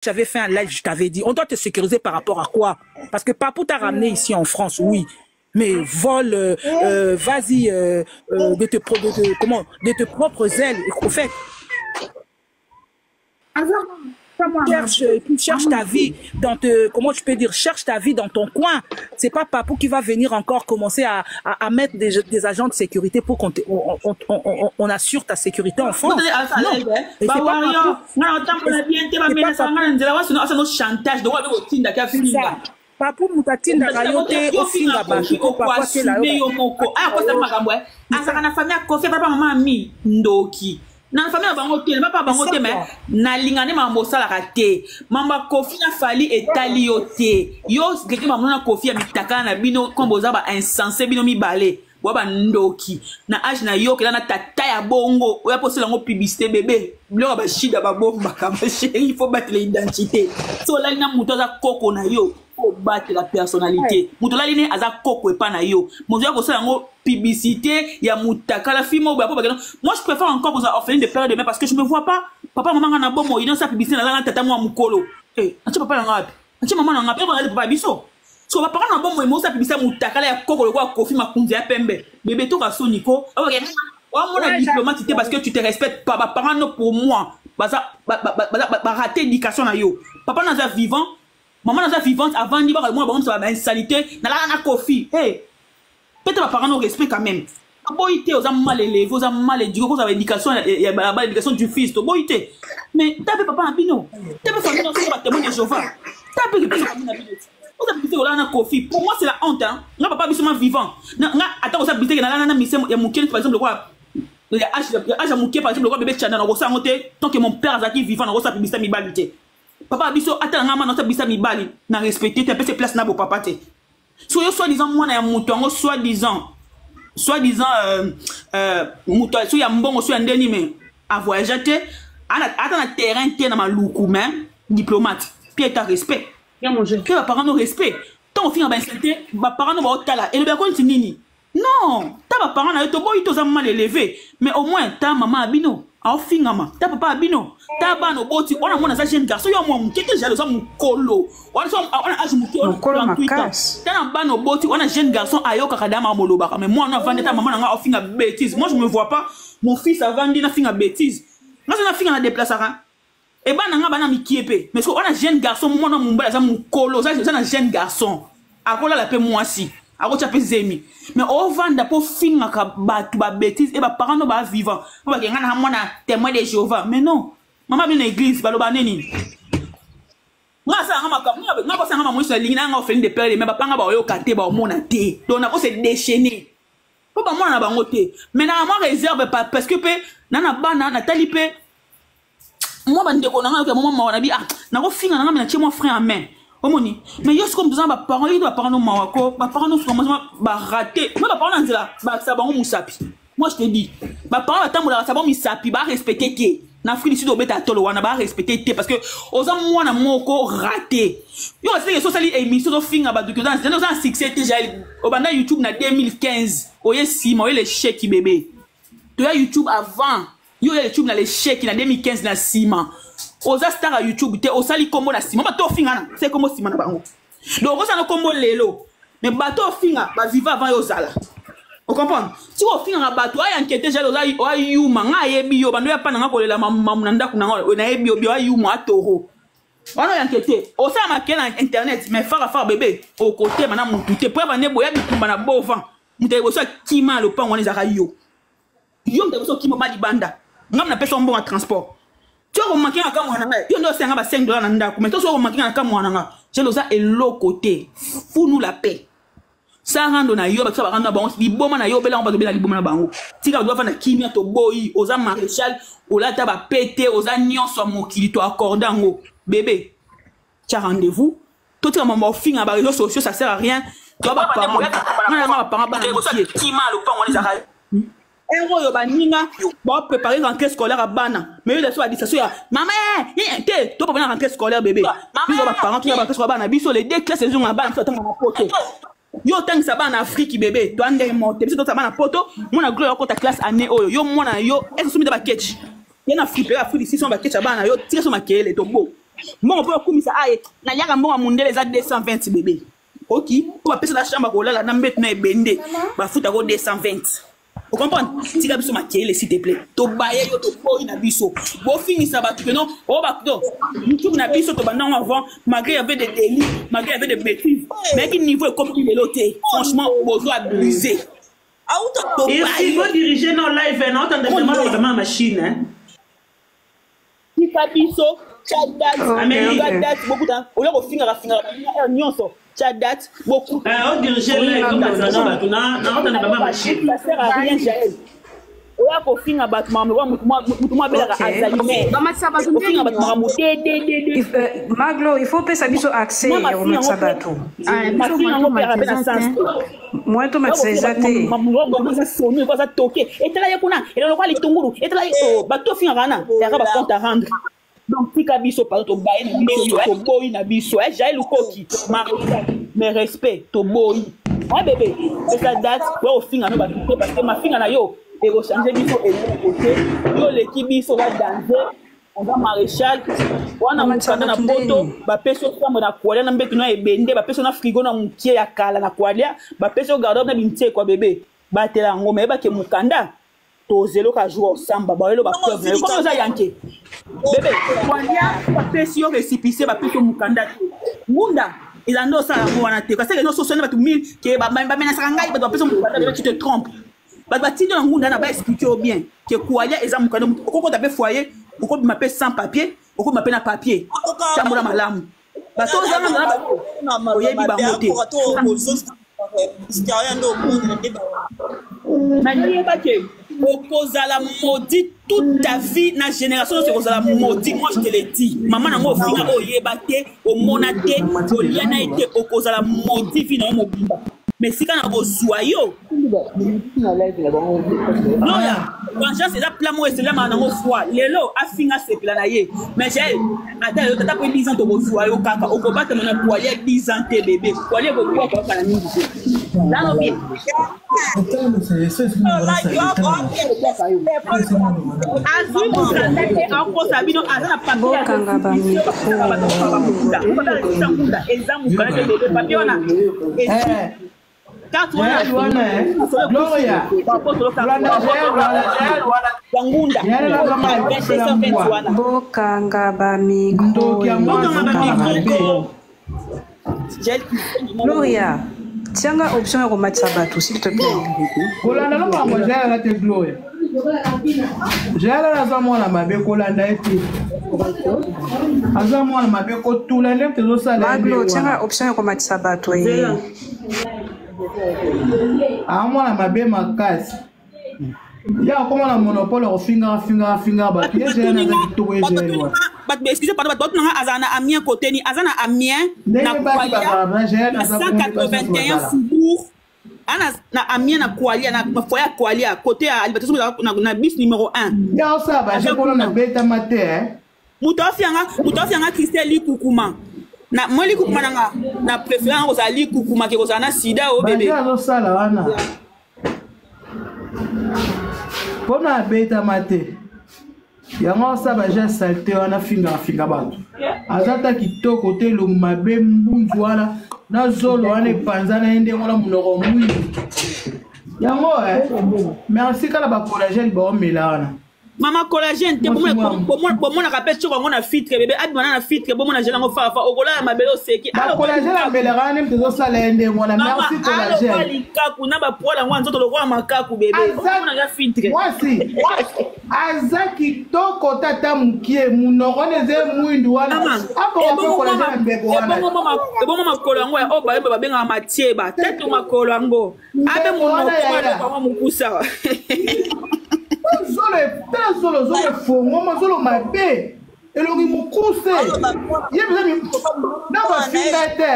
J'avais fait un live, je t'avais dit, on doit te sécuriser par rapport à quoi? Parce que Papou t'a ramené ici en France, oui. Mais vole, vas-y, de te, comment, de tes propres ailes. Au fait, cherche, tu cherches ta vie dans te, comment je peux dire, cherche ta vie dans ton coin. C'est pas Papou qui va venir encore commencer à mettre des agents de sécurité pour qu'on on assure ta sécurité en France. Non. Et c'est pas Papou. C'est ça. Papou mutatindaka yo te ofinga bato to papa te la yo moko aya kosa makambo eh azaka na famille akofi papa mama mi ndoki na famille na bango te na papa bango te mais nalinga nde makambo osalaka te mambo ya kofi na fali etali yo te yo greke mambo na kofi ya mitakala na bino comme boza ba insense bino mibale bwa bandoki na age na yo kela na tata ya bongo oya mpo osala yango publicité bebe biloko ya bashida babombaka basheri fo batela identité so olali na moto aza koko na yo obatela personnalité moto olali ne aza koko epa na yo moto ya kosala yango publicité ya mutakala fille moko boye apo bakenda. Moi, je préfère encore kozala orpheline de père de mère parce que je me vois pas papa mama nga na bomoi ino sa publicité naza na tata mwa mokolo. Eh, atie papa na nga wapi, atie mama na nga mpe bazali papa biso so bapaka na bomoi mosa publicité ya mutakala ya koko lokola Kofi makunzi ya pembe. Bebe, toka soni ko wamona diplomate te parce que tu te respectes pas. Baparent no, pour moi, baza baraté éducation na yo. Papa naza vivant, mama naza vivante, avandi baka mwana bango mosa bainsalité nalala na Kofi. Hey, peut-être baparent no, respect quand même. Boyi te, oza mal élevé, oza mal éduqué, kozala éducation ya ba éducation du fils, toboyi te, mais ta mpe papa na bino te, mpe famille na soki batémoin de Jéhovah ta mpe biso famille na bino oza publicité kolala na Kofi. Pour moi, c'est la honte, hein. Nga papa biso ma vivant nga ata kosa publicité ke nalala na mise ya moke, par exemple lokola ya âge ya moke, par exemple lokola bébé Chanda, nakosala yango te. Tant que mon père azalaki vivant, nakosala publicité mibali te. Papa biso ata na nga ma nakosala publicité mibali na respecté te, apesi place na bo papa te. So yo soi-disant mwana ya moto yango, soi-disant moto so ya mbongo so ya ndeni, mais avoyage te, ata na terrain te na Maluku, mais diplomate puis eta respect mpe baparent no respect. Ntango ofinga bainsulte baparent no, baotala elobi yako nti nini? Non, ta baparent na yo, toboyi te oza mal élevé, mais au moins ta mama ya bino aofingama, ta papa ya bino, ta bana oboti wana. Mwana aza jeune garçon, yo mwa moke te, jale oza mokolo wana âge moke. Mokolo makasi. Ta na bana oboti wana, jeune garçon ayokaka dama molobaka, mais mwana avandi, ta mama na nga aofinga bêtise. Moi, je me vois pas mon fils avandi nafinga bêtise. Nga so nafinga na déplaçaka ebana nga bana mikie mpe, mais soki wana jeune garçon, mwana mobali aza mokolo, oza na jeune garçon akolala mpe mwasi, akotia mpe zemi, mais ovanda mpo fingaka bato babêtise e baparent no baa vivant mpo bakenga na mwana témoin de Jéhovah. Mais non, mama bino na église baloba nini? Nga asalanga makambo nga kosalanga mamoiso alingi nanga orpheline de père, mais bapanga baoyoka te, baomona te, donc nako se déchaîner mpo bamwana na bango te. Mais na mwa réserve parce que mpe na na bana natali mpe mwa bandeko na nga yoka mwa mawa na bi. Ah, nakofinga na nga, mais natie mwa frein à main, omoni. Mais yo sikoyo toza na baparent, yoki baparent no mawa ko baparent no vraiment baraté me baparent na nzela bakisa bango mosapi. Moi, je te dis, baparent batambolaka sa bango misapi, barespecte te. Na Afrique du Sud obeta tolo wana, barespecte te parce que oza mwana moko raté. Yo aseke so osali émission, ozofinga bato, oza na succès te. Jael, obanda YouTube na 2015, oye nsima, oye l'échec. Bébé, toya YouTube avant yo, oya YouTube na l'échec na 2015 na nsima. Oza star ya YouTube te, osali kombo na nsima. Bato ofingana se kombo nsima na bango, donc okosala na kombo lelo, mais bato ofinga baviva avant yo ozala. Ocomprendre? Soki ofingaka bato aya nkete, jale oza oyuma. Nga ayebi yo bando ya pa na nga kolela mamu na ndako nanga, nayebi yo bi oyuma atoro wana oya nkete osala makele na internet, mais fara fara bebe okotema na mutu te po yaba nde boya bitumba na bovan. Moto ya liboso akima na lopango wana ezalaka yo. Yo moto ya liboso okima ma libanda, ngam napesa mbongo ya transport ti okomaki nga kamwana na ngai. Yo nde osenga ba 5 $ na ndako, mais to soki okomaki nga na kamwana na nga, jele oza eloko te. Funu la paix sa rando na yo, bato barando na bango liboma na yo, obelango bato obela liboma na bango. Tika bato bafanda kimia, toboyi. Oza maréchal, olata bapete, oza nyonso ya mokili, toaccorde yango. Bébé, tia rendez-vous, totika mama ofinga ba réseaux sociaux, ça sert à rien. Toa baparent nga na nga baparent bana mikie ere oyo baninga baprépare rentrée scolaire ya bana, mais yo so badistration ya mama te. Topapa na rentrée scolaire, bébé, biso baparent toya rentrée scolaire bana biso, les deux classes ezonga bana biso atanga na poto. Yo otangisa bana na Afrique, bébé, toa ndenge mo te. Biso totisa bana poto, mwana Gloire akota classe année oyo. Yo mwana yo ese osombi te baketch ye na Afrique, Afrique ici so baketch ya bana yo, tika so makelele tobo. Mbongo mpo okumisa aye naliaka mbongo ya mundele eza 220 bebe. Oki mpo bapesa na chambre kolala na mbeto na ebende bafutako 220. Ocomprendre? Tika biso makelele s'il te plaît. Tobaye yo toboyi na biso. Bofingisa bato que non, oh bato YouTube na biso tobanda yango avant malgré il y avait des délits, malgré il y avait des bêtises. Mais qui niveau ekomi lelo te. Franchement, bozo abuser. Ici, vous dirigez nos live, hein, on demande ma machine. Hein. Tika biso, tya date, tika date, bokuta, oya kofingaka fingaka baninga heure nyonso, tya date, bokuta. O diriger live, bato na na ba machine. Ça sert à rien, Jaël. Oya kofinga bato makambo mutu mwa abelaka Alzheimer. Kofinga bato makambo te te te te. Maglo, il faut opesa biso accès ya komatisa bato. Mafinga yango mpe ape na sens. Moyen tomatisa eza te. Eza soni, eza toke. Etala ye kuna, eloko lokola litungulu, etala ye bato ofingaka wana, yaka ba compte à rendre. Donc tika biso pardon, tobaye na biso, toboyi na biso. Jaël Lukoki, Marie, mes respects, toboyi. Ouais bébé, pesa date, ouais ofinga no bato te parce que mafinga na yo ekochange biso eloko te. Yo oleki biso oza danger, oza maréchal wana mokanda na poto bapesi yo sambo na koalia na mbeto na ebende, bapesi yo na frigo na mokie ya kala na koalia, bapesi yo garde-robe na bintiekwa bébé, batela yango mais yebake mokanda tozeloka jour osamba bayelo bapreuve na yo komi oza yanke bebe koalia bapesi yo récépissé, bapesi yo mokanda te ngunda elanda osala yango wana te kasi eke sosoni bato mille ke bamenasaka ngai bato bapesi yo mokanda bebe, tu te trompes. Bato batindi yo na ngunda na baexplike yo bien ke koalia eza mokanda, okokota mpe foyer, okobima mpe sans papier, okobima mpe na papier, tambola malamu. Bato ozanga na bango oyebi bango te, nayeba ke okozala maudit toute ta vie na génération nyonso ekozala maudit. Moi je te le dis, mama nango ofinga oyo oyeba te, omona te, olia na ye te, okozala maudit vie na yo mobimba. Mais sika na kozwa yo Gloria, vengeance eza plan moko eselamaka nango foi. Lelo afinga sepela na ye, mais Jael ata yo tata po 10 ans tokozwa yo kaka okobatama na poili ya 10 ans te bebe, poili ekobwaka kaka na mingi te nano bien. Azwi mokanda te, akosa bino aza na papier ya Bokanga ba micro. ngunda, eza mokanda te bebe, papier wana carte wana. Jael wana, eh. Gloria. Landa Jael wana, Jael wana. Bangunda Jael aza mwana 220 mbwa. wana. Bokanga ba micro. Ndoki ya mwasi. Bokanga ba mabe. micro. Jael. Gloria, tianga option ya komatisa bato s'il te plaît. Kolanda no makambo ya Jael ala te Gloria. Jael ala aza mwana mabe, kolanda ye te. Aza mwana mabe, kotula nde tozosala ye nde Maglo, tianga wana. option ya komatisa bato ye. Aa mwana mabe makasi. Ya akoma na monopole ya kofingaka fingaka fingaka bato. Ye Jael aza kitoko, ye Jael wana. Bato, excuse, pardon, bato batunanga aza na Amiens côté ni aza na Amiens na Ndenge basi Kwalia bazala na Jael na aza kuna nde basi nyonso 181 bazala. Faubourg ana na Amiens na Kwalia na foyer ya Kwalia côté ya Liberté na bus numéro 1. Ya osala baje Aza mpona kuna. nabetama te eh. Moto afianga Christelle likukuma na moi likukuma nanga na préféré nga kozala likukuma ke kozala na sida o bebe. Baje azosala wana mpona abetama te, yango asala baje saleté wana, fingaka finga bato. Aza ta kitoko te, elongi mabe, mbunzu wana na zolo wana epanza na ye ndenge wana, monoko mwindu yango eh. Merci kala bacollagène baomela wana. Mama, collagène te. Mwasi mwangu. Bomonaka mpe tioko yango na filtre bebe, abima na filtre, bomona gel yango fafa, okolala mabele oseki. Bacollagène amelaka wana nde moto ezosala ye ndenge wana. Merci aloba collagène. Likaku na bapoils yango ya nzoto lokola makaku bebe, omonaka filtre. Mwasi aza kitoko tata mokie, monoko wana eza mwindu wana, akoka mpe collagène ya mbebo wana. Ebongo makolo yango ya oyo bayembe babengaka matieba teto, makolo yango abe Mbebo wana monoko yaya. yango mokusa. Zolo, tala zolo, zolo efongwama, zolo mabe, elongi mokuse, ye mpenza na bafinga te.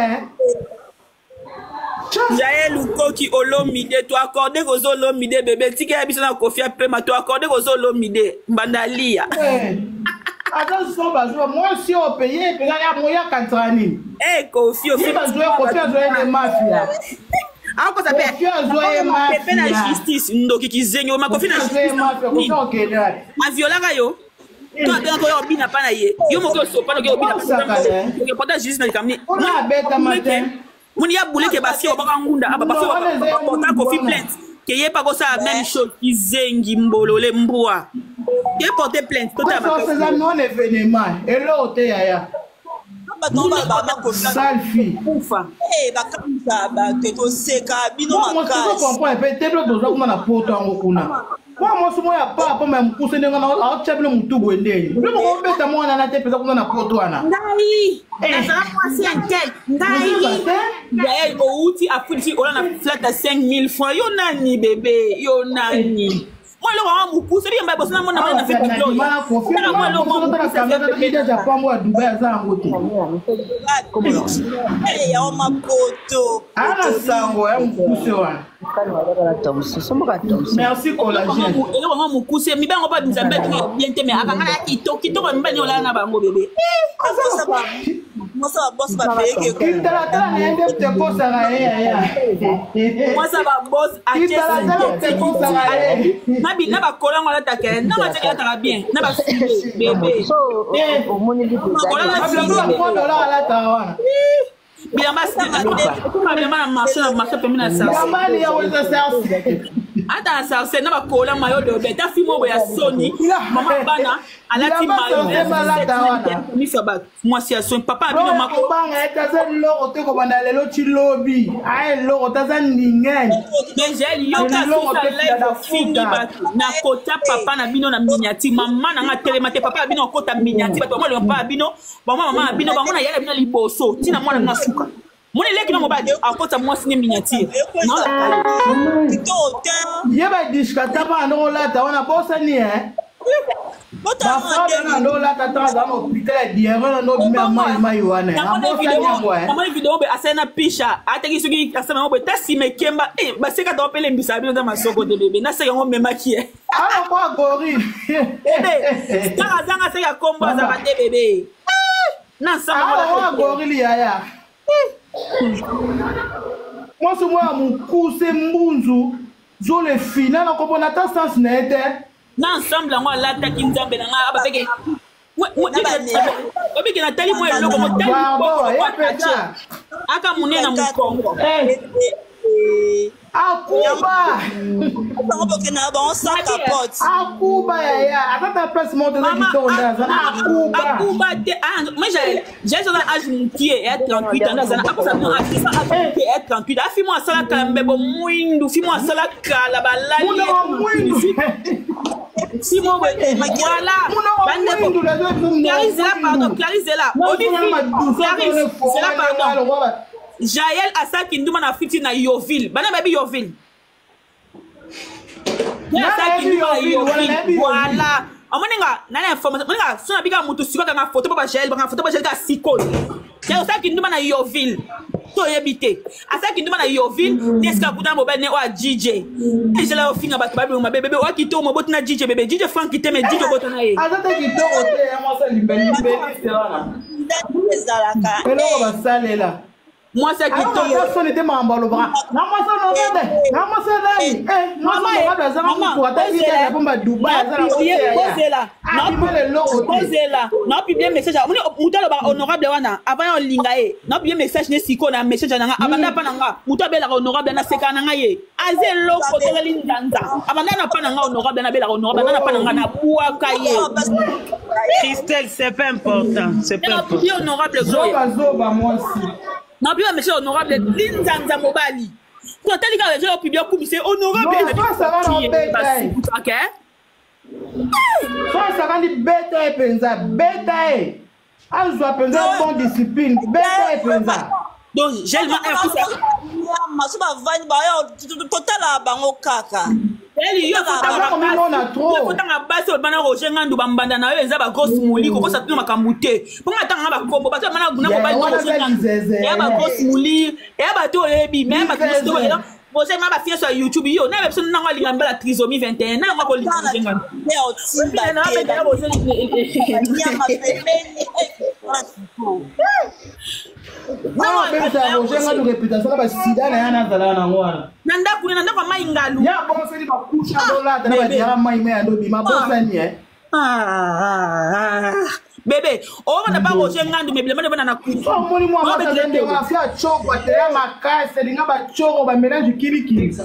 Jael Lukoki olomide, toaccorde kozo olomide bebe, tikela biso na Kofi apema, toaccorde kozo olomide mbanda lia. Aza zoba zoba mwasi oyo pe ye mpenza ya moya akanisaka nini? Eh, Kofi. Ye bazwa ye, Kofi azwa ye nde mafia. Akosa pe. Kofi azwa ye Pepe na mafia. justice, ndoki kizengi oma Kofi na Kofi azwa ye mafia. Kofi justice akokende wapi? Aviolaka yo. To abengaka oyo obina mpa na ye. Yo moko osopana oke obina pota justice na likambo nini. Moni ya buleke basi obaka ngunda aba basi bota kofi plainte. Ke ye pa kosala même chose kizengi mbolole mbwa. Ke porter plainte tota ba. C'est non événement. Eloko te yaya. Sale fille. Kufa. Eh bakamisa bato toseka bino makasi. Comprend pe te bilo toza kuna na poto yango kuna. Mwa mwasi moko ya papa ma ya mokuse ndenge wana aotya bino motu boye ndeni. Bino bokobeta mwana na te mpenza kuna na poto wana. Ngai nazala mwasi ya ntel. Ngai. Yael outi afuti ola na flat ya 5000 francs. Yo nani bebe? Yo nani? Mwa eloko yango mokuse biyamba ya boso na mona mona na fete mwa eloko moko ya Dubai aza yango te. Yango mapoto. Ana sango ya mokuse wana. Merci collagène. Eloko yango mokuse mibango mpe abimisa mbeto ya bien te mais akanga na kitoko kitoko mibali olala na bango bebe. Mwasi ba boss bapeyeke kitalatala na ye nde tekosaka ye yaya. Mwasi ba boss kitalatala tekosaka ye. Na bakolango alataka na mateke alataka bien na bafile bebe. Bakola alataka wana. Bilamba bilamba na marché na marché pembe na sarse. ya weza sarse. Ata na sarse na bakola mayo de beta fi moko ya soni. Mama bana alati mayo miso bato mwasi ya soni papa bino mako banga ete aza eloko te kobanda lelo ti lobi aya eloko te aza ningene mais jael yoka sosa live ofingi bato nakota papa na bino na miniature mama na nga atelema te papa na bino akota miniature bato bango papa na bino bango mama na bino bango na yaya na bino liboso ntina mwana na suka mona eleki na mobali akota mwasi ne miniature ye badishkata bana ndoko olata wana bosani e bafabana ndo olata ntango aza na hôpital ya diare na ndo obima mai mai wana abosani yango namoni video boye asali na pisha ataki soki asala yango boye ta nsima ekemba baseka ta opelembisa bino ta masoko te bebe naseka yango omemaki ye alokwa gorille bebe ntango azanga aseka kombo azaka te bebe na nsambo gorille yaya mwasi moko ya mokuse mbunzu zolo efina nakopona ata sens na ye te na ensemble yango alataki nzambe na ngai abapeke obike natali mwa eloko motali aka monene na mokongo akuba bango bokenda bango sans capote akuba yaya ata ta place moko toza kitoko nde aza akuba akuba te moi j'ai aza age mokie ya 38 ans aza akosa no age age mokie ya 38 afi mo asala kala mbebo mwindu fi mo asala kala balali mwindu si mo voilà bandeko Clarisse là pardon Clarisse là obi Clarisse c'est là pardon Jaël asaki nduma na fiti na Yoville bana babi Yoville asaki nduma na Yoville voilà omoni nga nani information omoni nga so nabika motu sikoyo kanga foto mpo ba Jaël banga foto ba Jaël kaka sikoyo ya osalaki ndumba na Yoville toyebi te asalaki ndumba na Yoville nde esika akutana mobali ne oyo ya DJ ezala ofinga bato babilo mabe bebe oya kitoko moboti na DJ bebe DJ Frank te mais DJ obota na ye aza te kitoko te ya mwasi alimbelimbeliste wana ezalaka eloko basalela mwasi ya kitoko soni te makambo alobaka na mwasi onobe na mwasi nani mwasi onobe azanga mutu ata vitesse ya pomba Dubai aza na bozela bozela na publier message omoni moto alobaka honorable wana avant ya olinga ye na publier message ne sikoyo na message na nga abanda pa na nga moto abelaka honorable naseka na nga ye aza eloko tozali nzanza abanda na pa na nga honorable nabelaka honorable abanda na pa na nga nabwaka ye Christelle, c'est pas important. C'est pas important. Honorable Zoba zoba mwasi. Na publier message honorable linzanza mobali. Quand tali ka je publier okumise honorable. Non, ça va na beta. OK. Face akandi beta ye mpenza beta ye azwa mpenza bon discipline beta ye mpenza donc gelma maso bavandi bayo totala bango kaka otanga basi oyo bana Roger Ngandu bambanda na yo eza bagrosse moli kokosa tino makambo te mpo nga atanga nga bakombo bato bana na mobali Roger Ngandu eya bagrosse moli eya bato oyebi me bato nyonso Roger nga bafiance ya YouTube yo na biso nango alinga mbala trisomie 21 na ngo kolinga Roger Ngandu abebisa Roger Ngandu réputation na basida na ye nazalaka nango wana na ndako na ndako ya mai ngalu ya bosani bakusha dolata na badiaka mai mai ya ndobima bosani e Ah, ah, bebe ovanda pa Roger Ngandu mais bilamba nde na kuzu omoni mwa mwasi aza ndenge wana si acoko ateya makasi alinga bacoko bamélange kilikili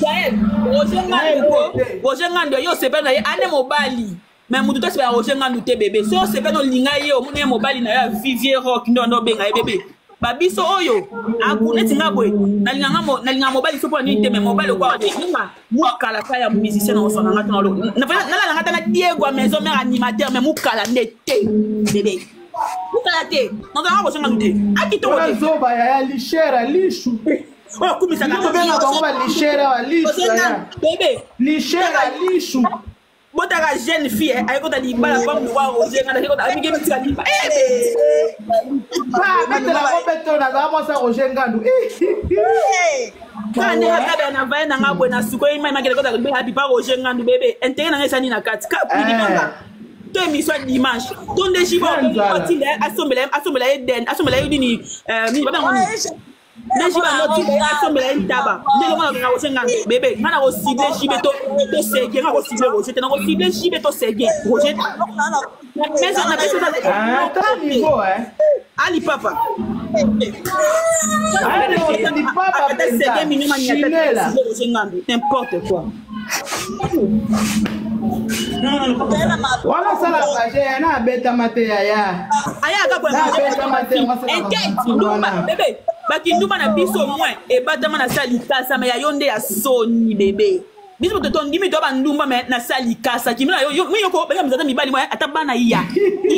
Jael, Roger Ngandu ko Roger Ngandu yo osepeli na ye ane mobali mais motu to asepela Roger Ngandu te bebe so osepeli olinga ye omoni ye mobali na yo ya vivier rock nde wana obenga ye bebe babiso oyo aku neti nga boye nalinga mobali so mpo na nini te mais mobali okwa ninga mukala ka ya musicien na oswana nga tona nalala nga tana diego ya maison mare animateur mais mukala nde te bebe mukala te nazalanga kosonga te akitoko te zoba yaya lishera lishu oyo akumisaka tobenga bango balishera balishu bebe lishera lishu botaka jeune fille eh, ayekota libala pa mwa roger ngana ayekota amike mitika liba betela kobeto nazala mwasi ya roger ngandu kaka ndenge akabe na vaye na nga boye na suko ye mai makele kota bebe happy pa roger ngandu bebe intérêt na nga esani na kati ka pili to émission ya dimanche to nde jibo atinda asombela ye den asombela ye nini eh, nini babengo nini nde jibe ango tika asombela ye ntaba nde longo na roger nga bebe nga na kosible jibe to to sege nga kosible roger te na kosible jibe to sege roger na pesa ali papa ata sege minima nyata roger ngandu n'importe quoi wana asalaka je ya na abetama te yaya ayaka bebe bakindumba na biso moins ebatama na sa likasa me ya yo nde ya soni bebe biso moto tondimi to bandumba me na sa likasa kimina yo miyoko benga mizata mibali mwa ata bana ya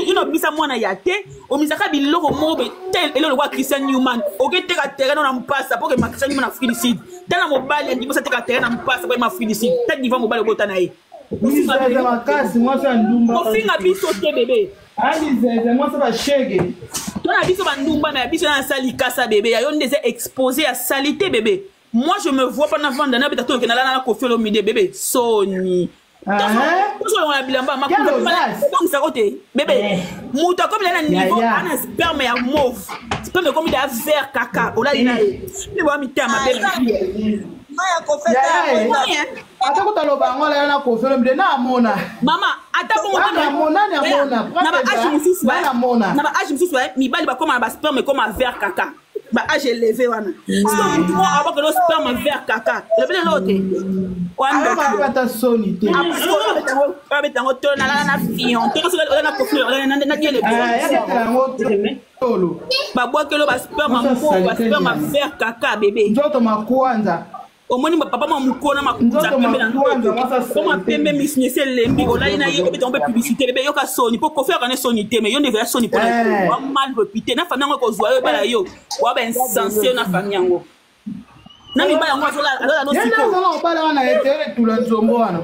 yo nobimisa mwana ya te omisaka biloko moko boye te eloko lokola christian newman oketeka terrain na mpasa mpo okema christian newman na afrique du sud tala mobali andimisa teka terrain na mpasa mpo ema afrique du sud ta diva mobali obota na ye Lizeze makasi mwasi ya ndumba. Kofinga biso te bebe. Alizeze mwasi ba shege. To na biso ba ndumba na biso na sali kasa bebe ya yo nde eza exposé ya salite bebe. Moi je me vois pas na vanda na beta to ke na lala na Koffi Olomide bebe soni. Tozolongola bilamba makunza ko te bebe moto akomi na niveau ana sperme ya mauve sperme ekomi da vert kaka olali na ye mpe boya mitema mabe ata kuta loba yango alala na Koffi Olomide na amona mama ata bongo na ba age mosusu na ba age mosusu mibali bakoma na ba sperme ekoma vert kaka ba age élevé wana siko mutu moko abokelo sperme vert kaka elobi lelo te ata soni te abeta yango tolo nalala na fion tolo soki oza na kofi na diele tolo babwakelo ba sperme moko ba sperme vert kaka bebe nzoto makwanza omoni papa mwa mokolo na makuta pembe na nzoto pembe misuni esi elembi olali na ye obeta mpe publicité bebe yoka soni mpo kofi akana soni te mais yo nde ezala soni mpona wa mal repité na famille yango ekozwa yo ebala yo wa ba insense na famille yango na mibali yango azola no sikoyo obala wana etula nzombo wana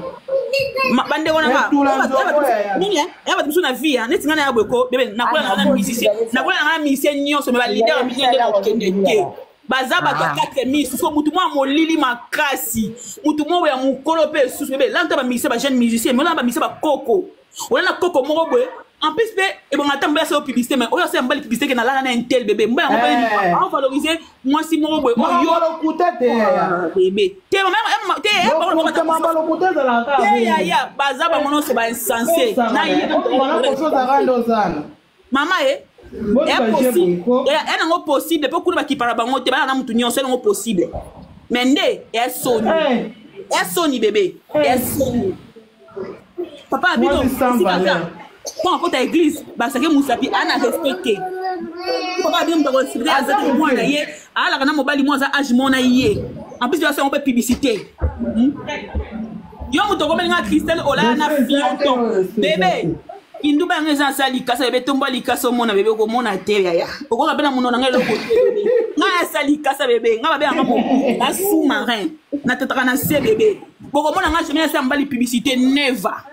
bandeko na nga nini ya bato mosusu na vie neti ngai na ya boye ko bebe nakola na nga na musicien nakola na nga na musicien nyonso mais baleader ya musicien nde kokende te baza bato ya 4 misu so mutu mwa molili makasi mutu moko ya mokolo mpe esusu bebe lanta bamusicien bajeune musicien me olanda bamusicien bakoko olanda koko moko boye en plus mpe ebonga ata mobali asala publicité mais oyo asala mobali publicité ke nalala na intel bebe mobali yango mpe avalorize mwasi moko boye oyo te bebe te te yaya baza bango nyonso bainsense na ye mama ye ya nango possible mpo kuna bakipaka bango te bana na motu nyonso ya nango possible mais nde ya soni ya soni bebe ya soni papa ya bino esika aza mpo akota église basake mosapi ana respect te papa ya bino moto akorespecte aza te mwana ye alaka na mobali mwa aza age mona ye en plus basango mpe publicité hmm? yo moto okomeli nga christelle olala na fionton bebe kinduba yango eza asa likasa bebe tomba likasa omona bebe okomona te yaya okoka mpe na mono na ngai eloko te bebe ngai asa likasa bebe ngai babe yanga na sous marin natataka na se bebe bokomona ngai jamais nasa mobali publicité neva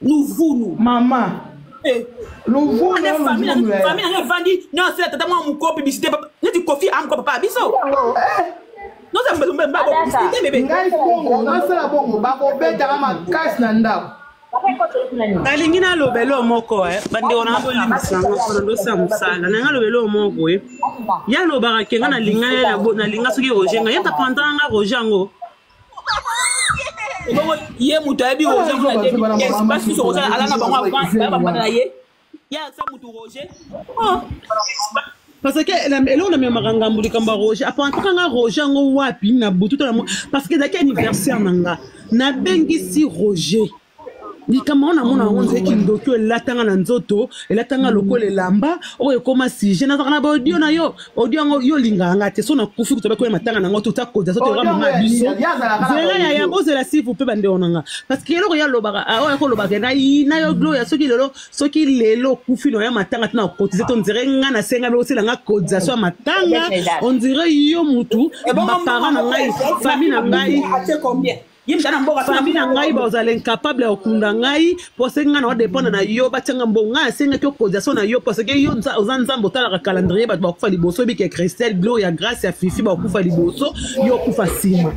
luvunu mama eh. luvunu famille nanga evandi nyonso ya tata mwa moko publicité neti kofi amko papa biso ngai bongo nasala bongo bakobetaka makasi na ndako nalingi naloba eloko moko eh. bandeko na bolimbisa nga mpona ndosala mosala na nga aloba eloko moko boye ye alobaka ke nga nalinga ye nalinga soki roger nga ye tapantaka nga roger yango Ebongo ye moto ayebi Roger kuna 2015, basi nyonso Roger ala na bango avant, baya bafanda na ye. Ye aza moto Roger. Ah. Parce que eloko na memaka ngambo likambo ya Roger, apantaka nga Roger yango wapi na butu to na parce que ezalaki anniversaire na nga, nabengisi Roger. Likambo yango namona yango nzeki ndoki oyo elatanga na nzoto, elatanga lokola elamba oyo ekoma sujet. Nazalaka na baaudio na yo, audio yango yo olingaka nga te. So nakufi kutu bakoya matanga na yango, tota koza so toyoka mama ya biso. Zela yaya, bozela s'il vous plaît, bandeko na nga, parce que eloko ye alobaka, oyo akolobaka na na yo Gloria, soki lelo, soki lelo okufi na oya matanga te na kotize to ondire nga nasenga be osela nga cotisation ya matanga, ondire yo mutu baparent na ngai, famille na ngai, Ye mtana mboka famille na ngai bazala incapable ya kokunda ngai parce ngai na odépendre na yo, batianga mbongo. Ngai asengaki ocotisation na yo parce que yo oza Nzambe, otalaka calendrier, bato bakufa liboso, oyebike Christelle, Gloria, Grâce ya Fifi bakufa liboso, yo okufa nsima.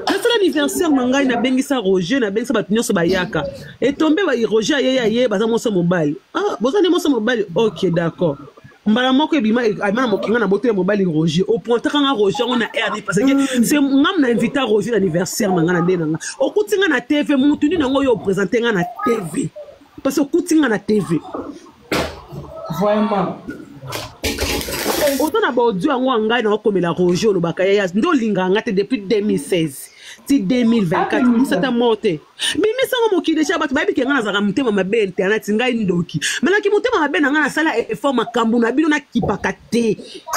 Nasala anniversaire na ngai, nabengisa Roger, nabengisa bato nyonso bayaka. Etombe Roger ayeye, aye baza mwasi mobali. Ah, boza nde mwasi mobali, ok, d'accord. Mbala moko ebima abima na mokinga na boto ya mobali Roger. Opointaka nga Roger yango na rd parce que c'est ngam na invita Roger na anniversaire na nga na nde na nga. Okuti nga na TV, mutu nini yango oyo opresente nga na TV? Parce que okuti nga na TV. Vraiment. Oza na baaudio yango ya ngai na okomela Roger, olobaka yaya nde olingaka nga te depuis 2016 ti 2024, misata moko te bimisango mokili deja. Bato bayebi ke ngai nazalaka motema mabe, internet ngai ndoki, melaki motema mabe na ngai. Nasala effort, makambo na bino nakipaka te.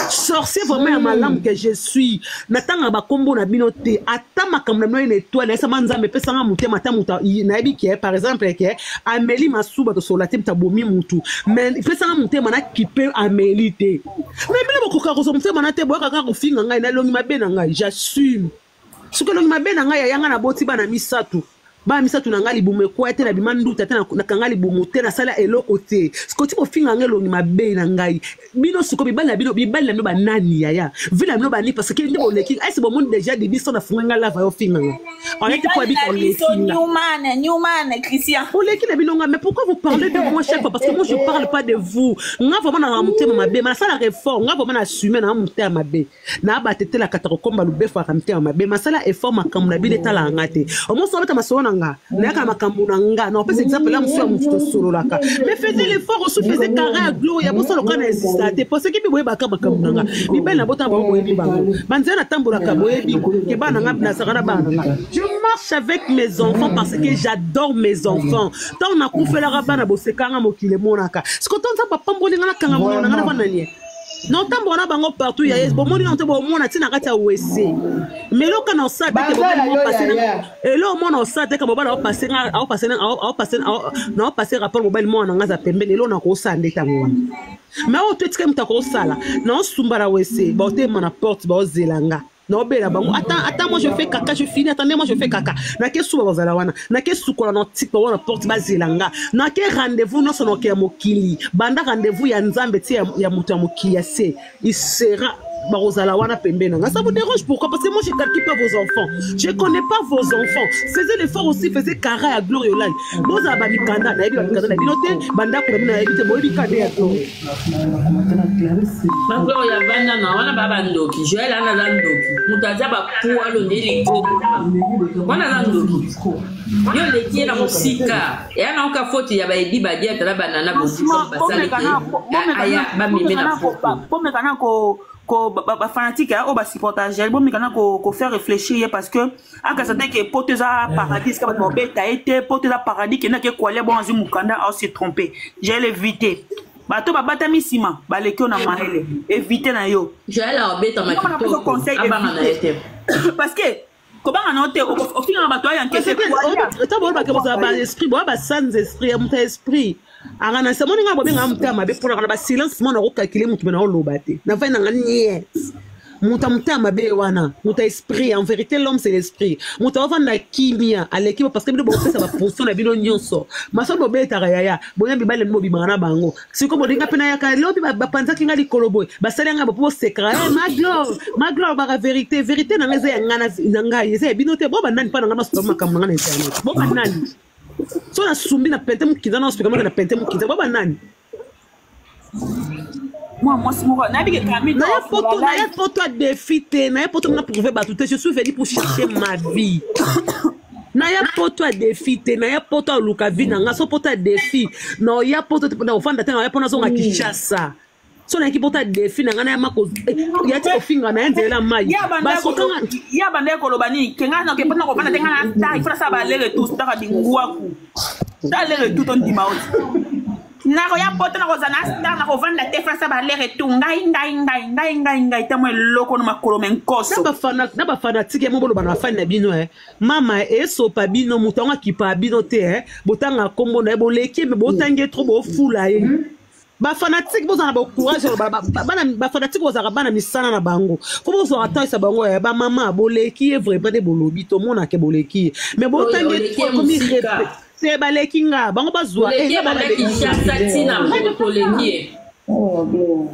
Sorcier vraiment ya malamu que je suis, natangaka bakombo na bino te, ata makambo na bino ye na étoile nayesama. Nzambe epesanga motema, ata moto nayebi ke, par exemple, ke ameli masuba, tosolola te, moto abomi mutu, mais epesanga motema nakipe ameli te. Mais bino bokoka kozwa motema na te, boyaka kaka kofinga ngai na elongi mabe na ngai. J'assume soki elongi mabe na ngai yaya. Ngai naboti bana misato, bana misato na ngai, libumu ekwaya te, nabima nduta te, nakanga libumu te, nasala eloko te. Sikoyo ti bofinga ngai elongi mabe na ngai, bino sikoyo mibali na bino, mibali na bino banani yaya, vi na bino bani? Parce que nde boleki ese bomoni déjà dibiso na fungai ngai lava, yo finga nga oleki po abika oleki nga. Newman, Newman, Christian. Oleki na bino nga, mais pourquoi vous parlez de moi chaque fois? Parce que moi, je parle pas de vous. Nga vraiment na motema mabe, mais nasala réforme. Nga vraiment na assume na motema mabe na batetelaka ta kokomba lubefu aka motema mabe, masala effort, makambo na bino etalaka nga te. Omoso abeta masolo na nga, nayaka na makambo na nga na opesa exemple ya mosusu ya mosu tosololaka. Mais faisez l'effort aussi, faisez carré ya Gloria, bosala oka na exista te, parce que boyebaka makambo na nga, mibali na botanga bango, boyebi bango, banzela natambolaka, boyebi ke bana na nga, nazalaka na bana na nga. Je marche avec mes enfants parce que j'adore mes enfants. Ntango nakufelaka bana, bosekanga, mokili emonaka. Siko to Nzambe apamboli nga, nakanga monoko na nga, navanda nie, naotambola na bango partout ya ye. Bomoni nango te, bomona ntina kati ya wese, mais eloko na osala te ke mobali moko pase eloko mwana osala te ke mobali aopase nga, aopase aopase naopase rapport, mobali mwana na nga aza pembeni, eloko nakosala nde ntango wana. Mais oyo to etikali moto akosala, naosumba na wese, baotema na porte, baozela nga, naobela bango. Attends, attends, moi je fais caca, je finis, attendez, moi je fais caca. Nake suba, bazala wana, nake sukola, na tika bango na porte, bazela nga. Nake rendez-vous nyonso noke ya mokili, banda rendez-vous ya Nzambe ti ya, ya moto ya mokili ya se, il sera, bakozala wana pembeni na nga. Ça vous dérange pourquoi? Parce que moi, je calcule pas vos enfants, je connais pas vos enfants. Faisez l'effort aussi, faisez kara ya Gloire Olai, bozala bamikanda, nayebi bamikanda na bino te, bandako na bino nayebi te, boyebi kande ya Gloire. Magloire ya vanda na wana ba bandoki. Joel wana aza ndoki, moto aza bapualo nde likolo wana, aza ndoki. Yo oleki ye na mosika, eya na oka faute ya baedi badiata na banana bozika basali te aya bameme na foto. Bomeka na ko ko bafanatique oyo basupporta Gel, bomeka na kofaire réfléchir ye, parce que akasa te ke poto eza paradis ka bato babeta ye te. Poto eza paradis, kendaki ekwalia bon, azwi mokanda, aose trompe. Gel, évite bato babatami nsima, baleki yo na mayele, évite na yo. Joel aobetama kitoko, abanga na ye te. Parce que kobanga na yo te, ofingaka bato aya nkese. Ata bolobaka bozala baesprit, boya basans esprit ya moto ya esprit anga na samoni nga bobengaka motema mabe mponaka na basilence mwana okokakile motu me na oloba te, navai nanga niet. Moto ya motema mabe wana, moto ya esprit. En vérité, l'homme, c'est l'esprit. Moto aovanda kimia aleki bo, parce que bino bopesa baposition na bino nyonso, masolo bobetaka yaya, boya mibali na bino bobimaka na bango. Sikoyo bolinga mpe nayaka lobi bapanzaki nga likolo boye, basali nga bo bosekaka. Eh, Maglo, Maglo alobaka vérité, vérité na nga eza ya nga na ngai, eza ya bino te. Bo banani mpa na nga masolo makambo na nga na internet? Bo banani? So nasumbi na pente mokinza, na osipika maka na pente mokinza, bo banani? Mwa mwasi moko nayebi ke kami. Naye poto, naye poto a défi te, naye poto na prouver bato te. Je suis venu pour chercher ma vie. Naya poto ya défi te, naya poto aluka vie na nga, so poto ya défi. Na oya poto te, na ofanda te, na oya pona zonga Kinshasa. So nayaki poto ya défi na nga naya mako ya ti kofinga na ye nzela mai. Basokanga Ya banda koloba nini? Kenga na ke pona kovanda te nga na star, il faut ça ba aller retour star dingwaku. Ta aller retour ton dima oti. Nakoya poto nakozala na star nakovanda te frasa ba aller retour ngai ngai ngai ngai ngai ngai tamo eloko no makolo menkoso. Na bafanatike mo boloba na bafani na bino eh. Mama esopa bino moto yango akipa bino te eh. Botanga kombo na ye boleki me botangi ye trop bofula ye. Bafanatike bozala na bacourage bafanatike bozalaka bana misala na bango fo bozwaka temps esa bango ya bamama boleki ye vraiment nde bolobi tomonake boleki ye mais botangi ye trop ekomi te baleki nga bango bazwa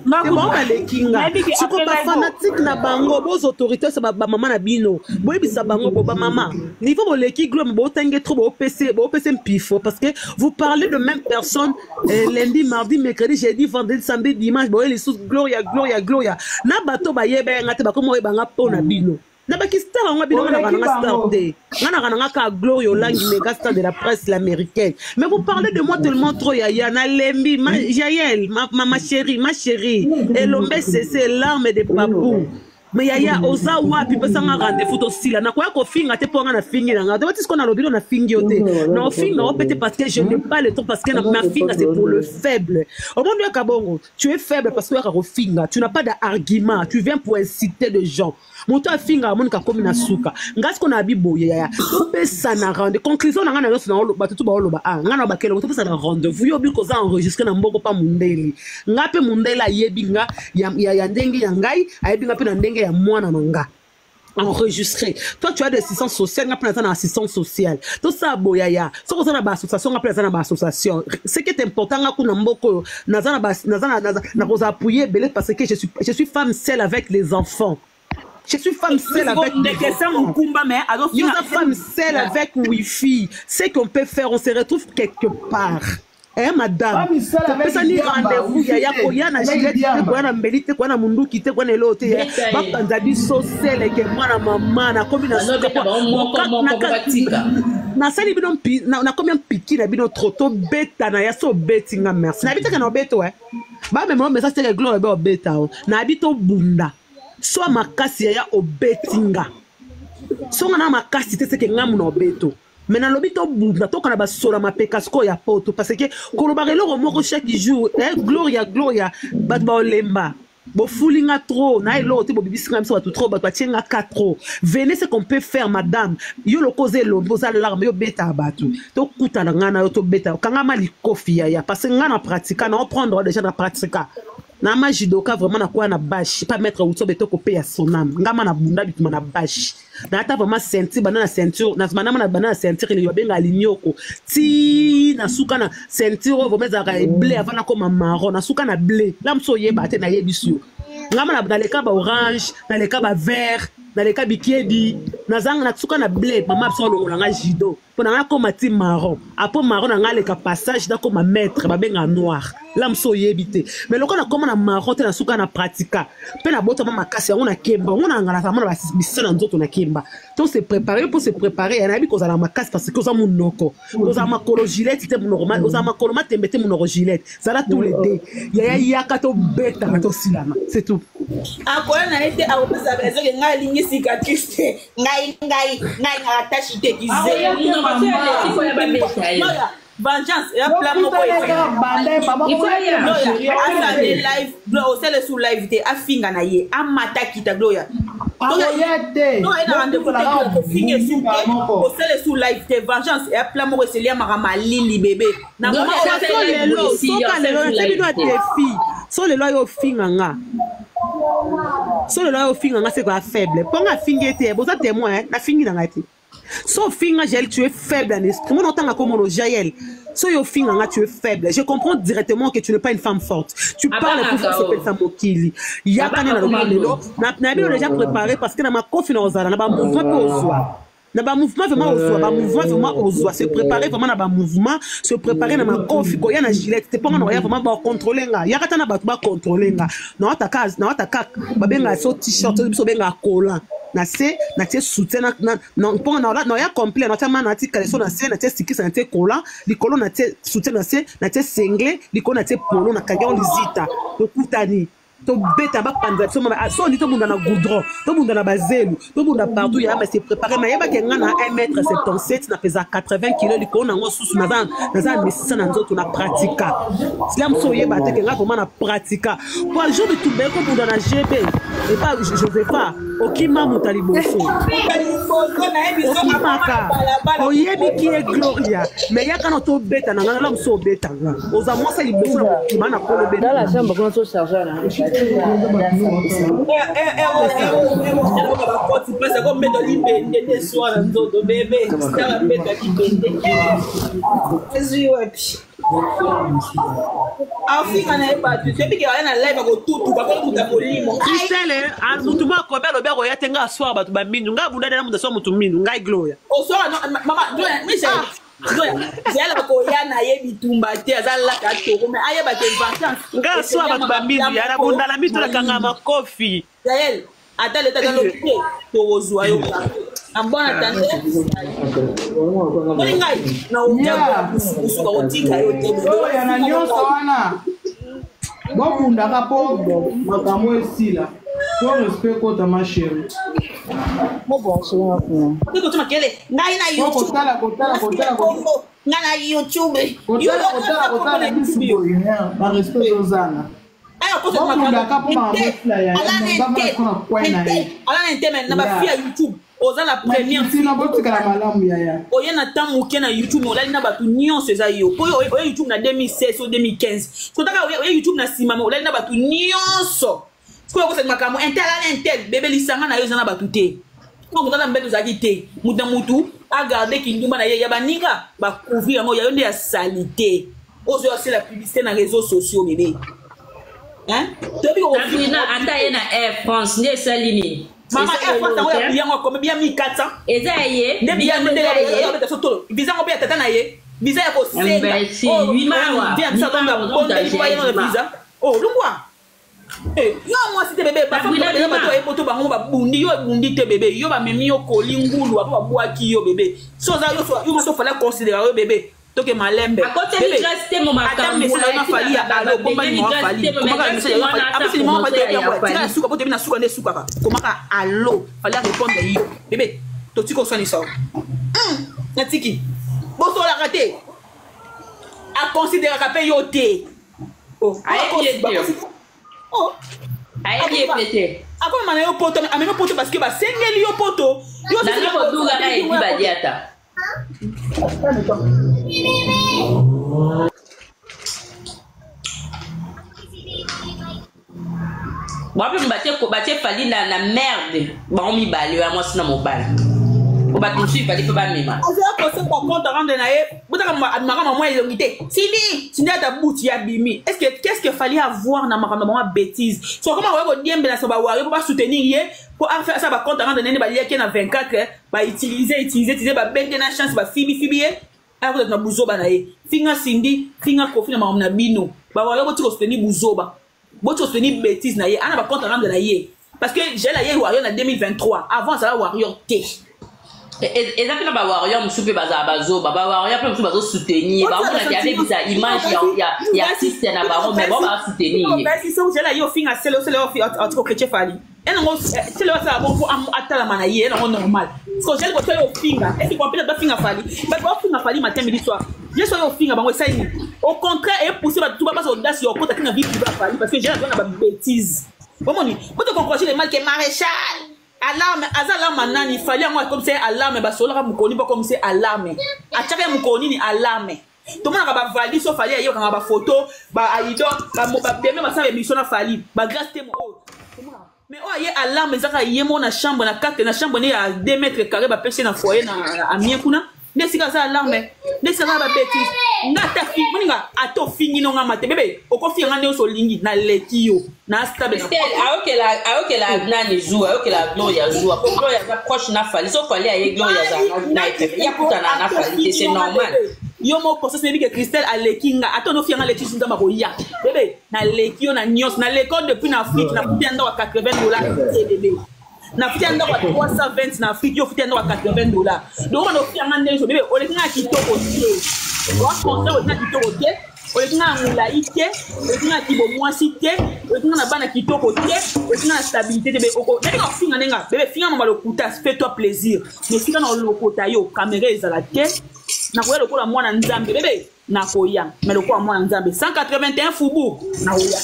bango baleki nga siko bafanatike na bango boza autorité osa bamama na bino boyebisa bango bo bamama niveau boleki glome botangi trop boopese boopese mpifo parce que vous parlez de même personne lundi mardi mercredi jeudi vendredi samedi dimanche boye lisusu gloria gloria gloria na bato bayeba yanga te bakoma oyeba nga mpo na bino na baki star yango bino nga naka nanga star te nga naka nanga ka gloria olangi mega star de la presse l'américaine mais vous parlez de moi tellement trop yaya nalembi ma jael ma, ma, ma chérie ma chérie elombe sese l'arme de papou mais yaya oza wapi pesanga rendez-vous tosila nakoya kofinga te mpo nga nafingi na nga te sikoyo nalobi no nafingi yo te naofinga yo pe te parce que je n'ai pas le temps parce que mafinga c'est pour le faible omoni oyaka bongo tu es faible parce que oyaka kofinga tu n'as pas d'argument tu viens pour inciter des gens moto afinga amonika akomi na suka nga sikoyo na biboye yaya topesana rendez conclusion na nga na nyonso bato tu baoloba a nga na bakelongo topesana rendez-vous yo obi koza enregistré na mboko pa mundele nga mpe mundele ayebi nga ya, ya, ya ndenge ya ngai ayebi nga mpe na ndenge ya mwana na nga enregistré toi tu as des assistances sociales nga mpe naza na assistance sociale tosala boyaya soki oza na baassociation nga mpe naza na baassociation ce qui est important nga kuna mboka oyo naza na nakozala appuye ebele parce que je suis femme seule avec les enfants. Je suis femme seule avec les enfants. Yo femme seule avec wifi. Ce qu'on peut faire, on se retrouve quelque part. Eh madame, topesani rendez-vous yaya koya na gilette te koya na mbeli te koya na munduki te koya na eloko te bapanza biso seleke mwana mama nakomi na nasali bino nakomi mpiki na bino trop tobeta na ya so obeti nga merci nayebi teke na obeto e bamema message teke gloire ebe obeta o nayebi tobunda so makasi yaya obeti nga so nga na makasi te seke nga muna obeto mais nalobi tobunda tokana basola mapeka sikoyo ya poto parce que kolobaka eloko moko chaque jour eh, gloria gloria bato baolemba bofuli nga trop na eloko te bobibisi nga biso bato trop bato batie nga ka trop. Venez, ce qu'on peut faire, madame, yo loko oza elombe oza larme yo betaka bato tokutana nga na yo tobeta kangama likofi yaya parce que nga na pratika na oprendre déjà na pratika na ma judoka vraiment nakoya na bache pa maître Wutsobe tokopeya sonam nga ma na bunda bituma na bache nata vraiment ceinture banda na ceinture na banda na banda na ceinture ele babenga linyoko ti na suka na ceinture oyo vraiment ezalaka blé avant nakoma marron na suka na blé la mosu oyeba te nayebisi yo nga ma naleka ba orange naleka ba vert naleka bikedi nazanga na suka na blé mama biso alongola nga judo mpo na nga nakoma ti marron apo marron na nga aleka passage nakoma maître babenga noir la mosu oyebi te mais lokola nakoma na marron te na suka na pratika mpe nabotama makasi yango nakemba yango nangalaka mona biso na nzoto nakemba to se préparer mpo se préparer ya nayebi kozala makasi parce que oza monoko ozala makolo gilette te monoko ozala makolo matembe te monoko gilette zala tous les deux yaya yaka tobetaka tosilana c'est tout. Akoya na ye te akopesa raison ke ngai alingi cicatrice te ngai ngai ngai ngaka tashi te kizeya vengeance ya plan moko asale live osale su live te afinga na ye amata kita gloya akoya te kofinga esu te osale su live te vengeance ya plan moko eseliamaka malili bebe na so lelo soka lelo natie bino ya défi so lelo ayo ofinga nga so lelo ayo ofinga nga seko ya faible mpo nga afingi ye te boza témoin nafingi na ngai te so ofinga Jaël, tu es faible en esprit. Moi notanga comme Jaël, so yo ofinga nga tu es faible. Je comprends directement que tu n'es pas une femme forte. Tu parles pour faire sepelisa mokili yaka nde nalobi lelo na bino déjà préparé parce que na makofi na ozala na bamouvement mpe ozwa na bamouvement vraiment ozwa bamouvement vraiment ozwa se préparer vraiment na bamouvement se préparer na makofi koya na gilette te mponga na koya vraiment bacontrôle nga yaka ta na bato bacontrôle nga nawataka babengaka so t-shirt biso bengaka collant. Na se natie soutien mpo naoya complet, natia ma nati caleçon na se, natie sikisa, natie cola likolo, natie soutien na se, natie sengle likolo, natie polo, nakangi yango lizita. Tokutani, tobeta, bapanza biso mama. So ndi tobunda na goudron, tobunda na bazelu, tobunda partout. Ya mais c'est préparé, nayebaki nga na 1 mètre 77, napeza 80 kilo likolo nango susu, naza na misisa na nzoto na pratika sila mosu. Oyeba te ke nga vraiment na pratika po jour bitumba ekobunda na GB epa Josepha, okima moto ya liboso, okimaka. Oyebi ki ye Gloria, mais yaka na tobeta na nga nala mosu, obeta nga, oza mwasi ya liboso na kokima na kolo Dans la chambre, kuna so chargeur na. Bakoti mpesa kombeta libende nde swa na nzoto bebe beta libende ezwi wapi? Afinga na ye bato, toyebi ke aya na live akotutuka kokuta molimo. Christelle, mutu moko akomi, alobi akoya te. Nga aswaka bato bamindu, nga abunda na mutu aswa mutu mindu, ngai Gloria. Oswaka mama Zela koya na ye bitumba te, aza laka toro, mais ayeba ke vacance. Nga aswa bato bamindu ya nabunda na mitu, nakanga makofi. Yael, ata leta alobi te, tokozwa yo ambwana tante oli ngai na obusuka kotika yo te. Oyo na nyonso wana bobundaka mpo makambo esila, po respect kota, ma chérie. Makele ngai na Po kotala, kotala, kotala. Youtube, ngai na YouTube. Kotala, kotala, kotala bisu boye, barespect ezozanga. Bobundaka mpo makambo esila ya kwe na ye. Ala na inteme na bafille ya YouTube, oza la première. Sino botikala malamu, yaya. Oye na temps moke na YouTube, olali na bato nyonso, eza yo po oye YouTube na 2016 o 2015, sotaka oye YouTube na nsima, me olali na bato nyonso. Sikoyo okosala makambo intel, ala intel bebe, lisanga na yo eza na bato te. Moto tata mbeto ozalaki te, motu na motu agarde kindumba na ye ya baninga, bacouvrir yango ya yo nde ya salité. Ozo asala publicité na réseaux sociaux bebe, hein? Toyebi. Sabrina, ata ye na Air France nde esali nini? Mama, Air France yango ya biyango akomi biya 1400. Eza ya ye. Nde biya nde tolo visa yango mpe ya tata na ye, visa ya kosenga visa. Oh, lungwa yo mwasi te bebe, bato oyebi to bango babundi yo, ebundi te bebe, yo bamemi yo koli ngulu apo babwaki yo bebe. So oza yo mwasi, ofala considérer yo bebe, toke malembe. Ata message na Fally ya alo, bomba numéro ya Fally, komaka message ya Fally, apesi numéro Fally, toyebi yango, tika ya suka po toyebi na suka nde esukaka. Komaka alo, Fally arépondre yo bebe, totika osanisa natiki bosolaka te, aconsidéraka mpe yo te. Ayebi ye pe te. Akomema na yo poto, amemi poto parce que basengeli yo poto. Nanga koduga na edi badiata. Bango mpe batie Fally na merde, bango mibale ya mwasi na mobali, po bato mosusu Fally mpe bamema. Aza kosenga compte rendre na ye, botaka abimaka mama elongi te. Sindi, Sindi ata buti abimi. Est ce que qu'est ce que Fally avoir na makambo bango ya bêtise? So koma koya kodiembela sa bawario mpo basoutenir ye, mpo asala bacompte rendre nene baliaki ye na 24, bautilize, utilize, utilize, babenge na chance, bafibifibi ye, akozala na buzoba na ye. Finga Sindi, finga Kofi na makambo na bino. Bawario, boti kosoutenir buzoba, boti kosoutenir bêtise na ye. Ana bacompte rendre na ye parce que Jael aye warrior na 2023, avant azala warrior te. Eza mpe na bawarrior mosusu mpe bazala bazoba, bawarrior mpe mosusu bazosoutenir, bamonaki abebisa image ya artiste na bango, mais bango basoutenir ye. Soki Jael aye ofinga sele, osele otiko chrétien Fally enango, sele asala bon mpo atalama na ye, enango normal. Parce que Jael koto ye ofinga esi kompena bafinga Fally, bato bafinga Fally matin, midi, soir. Ye soki ofinga bango, esali nini? Au contraire, epousse bato tu babasa audace ya okota tina vie privée ya Fally, parce que Jael aza na babêtise. Bomoni, boto encourager le mal ke maréchal alarme aza alarme nani? Fally yango akomisa ye alarme, basololaka mokoni mpo akomisa ye alarme, atiaka ye mokolo nini alarme. Tomonaka bavali so Fally ayokanga bafoto, baaido, babeme, basala émission na Fally, bagrâce te oyo. Mais oyo aye alarme ezaka ye moko na chambre na kate na chambre ne ya 2 mètres carré, bapesi ye na foyer na amien kuna nde esika aza alarme, nde esika aza babêtise. Nga ata moninga ata ofingi no nga te bebe, okofinga nga nyonso olingi, naleki yo na stable. Ayokela nani zuwa? Ayokela Gloria zuwa po Gloria aza proche na Fally. So Fally aye, Gloria aza na ye, akutana na Fally te, c'est normal. Yo moko conscience nayebi ke Christelle aleki nga. Ata onofinga nga leki, nzambe akoya bebe, naleki yo na nyonso, naleki yo depuis na Afrique, nakuti ya ndako ya 80 dollars te bebe. Nafuti ya ndako ya 320 na Afrique, yo ofuti ya ndako ya 80 dollars. Donc wana ofuti yanga ndenge so bebe oleki nga kitoko te. Wa conseil oleki nga kitoko te, oleki nga na molai te, oleki nga na kibomwasi te, oleki nga na bana kitoko te, oleki nga na stabilité te. Bebe oko ndenge ofinga ndenge bebe finga mama lokuta, fais-toi plaisir. Mais sika na olokota yo caméra ezala te. Nakoya lokola mwana Nzambe bebe. Nakoya mais lokola mwana Nzambe 181 fubu nakoya.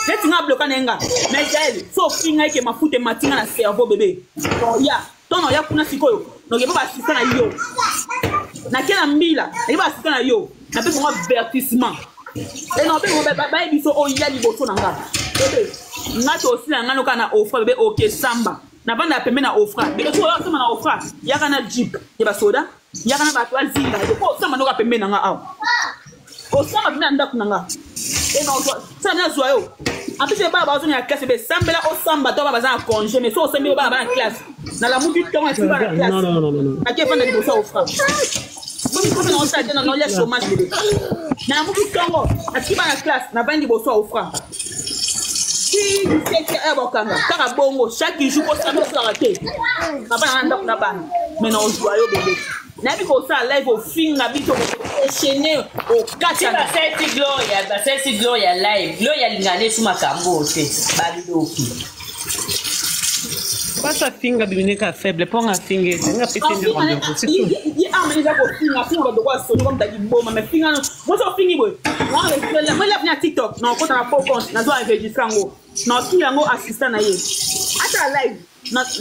Neti nga bloka na ye nga mais Jael so ofinga eke mafuta emati nga na cerveau bebe ya to na oya kuna sikoyo noke mpo baasista na yo nake na mbila nake baasista na yo napesi bango avertissement e na obengo baye biso oya liboso na nga bebe nga tosila nga noka na ofra bebe oke samba navanda pembe na ofra bebe soki oya osamba na ofra yaka na jeep ya basoda yaka na bato azinga po osamba noka pembe na nga awa osamba pembe na ndako na nga sala nazwa yo en plus bana bazonga na classe be sambela osamba to bana baza na congé mais so osambi bana bana classe nalamuki ntongo na bana classe nake efanda liboso ya ofra bomi na osala te na nolia chômage bebe nalamuki ntongo natiki bana classe navandi liboso ya ofra ti 17 heure bakanga kaka bongo chaque jour osamba osalaka te navanda na ndako na bana mais na ozwa yo bebe nayebi kosala live ofinga biso enchaîne okatana basalisi gloria basalisi gloria live gloria alingana esu makambo te bandoki Pasa finga bibineka faible mpo nga finga ete nga pesi nde rendez-vous c'est tout. Ye arme eza kofinga finga bato kwa soni comme taki boma mais finga no moso ofingi boye moi live na TikTok na okota na faux compte nazo enregistre yango na ofinga yango assistant na ye ata live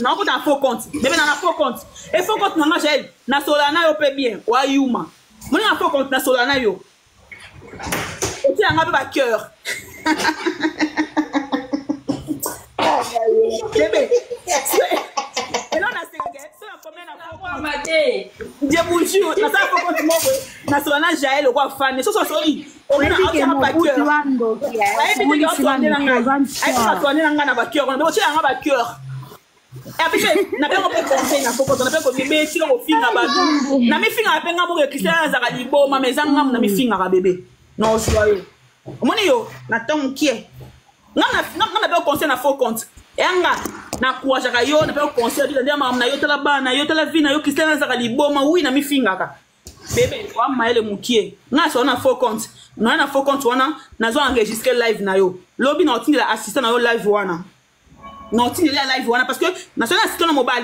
nakota na faux compte bebe na na faux compte e faux compte na nga jael nasola na yo mpe bien wayuma moni na faux compte nasola na yo otia nga mpe bacœur bebe elo nasekake so nakomi na faux compte je vous jure nasala faux compte moko nasola na jael okwa fane soso osoli ayebi na ngai na bacœur wana otyela nga bacœur abiso napengo mpe conseil na fokoto nape komibe tika kofinga bato namifingaka mpe nga moko ya kristian azalaka liboma ma eza ngamu namifingaka bebe na ozwa yo omoni yo na ntango mokie nga nape conseil na faux compte yanga nakuajaka yo nape conseil nde makambo na yo tala bana yo tala vi na yo kristian azalaka liboma wi namifingaka bebe wa mayele mukie nga solo na faux compte na na faux compte wana nazo enregistrer live na yo lobi na otindela assistant na yo live wana na otindela live wana parce que na solo assistant na mobali.